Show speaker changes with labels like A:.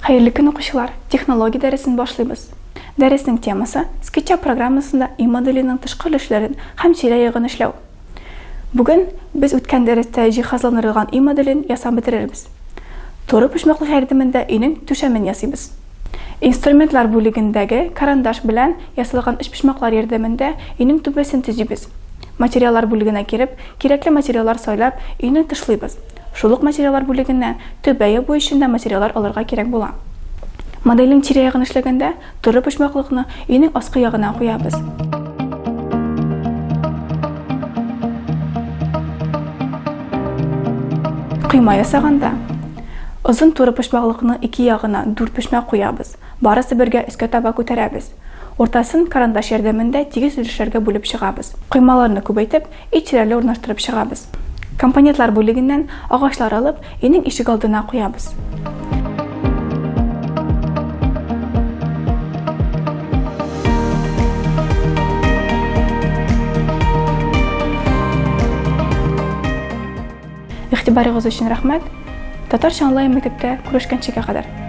A: Хәерле көн, укучылар! Технология дәресен башлыйбыз. Дәреснең темасы, SketchUp программасында өй моделенең тышкы өлешләрен һәм тирә-ягын эшләү. Бүген без үткән дәрестә җиһазландырылган өй моделен ясап бетерербез. Туры почмаклык ярдәмендә өйнең түшәмен ясыйбыз. Инструментлар бүлегендәге карандаш белән ясалган өчпочмаклар ярдәмендә өйнең түбәсен төзибез. Материаллар бүлегенә кереп, кирәкле материаллар сайлап, өйне тышлыйбыз. Шул ук материаллар бүлегеннән түбә ябу өчен дә материаллар алырга кирәк була. Модельнең тирә-ягын эшләгәндә, туры почмаклыкны өйнең аскы ягына куябыз. Койма ясаганда, озын туры почмаклыкның ике ягына дүртпочмак куябыз, барысы бергә өскә таба күтәрәбез. Уртасын карандаш ярдәмендә тигез өлешләргә бүлеп чыгабыз. Коймаларны күбәйтеп, өй тирәли урнаштырып чыгабыз. Компонентлар бүлегеннән агачлар алып, өйнең ишек алдына куябыз. Игътибарыгыз өчен рәхмәт. Татарча онлайн мәктәптә күрешкәнчегә кадәр.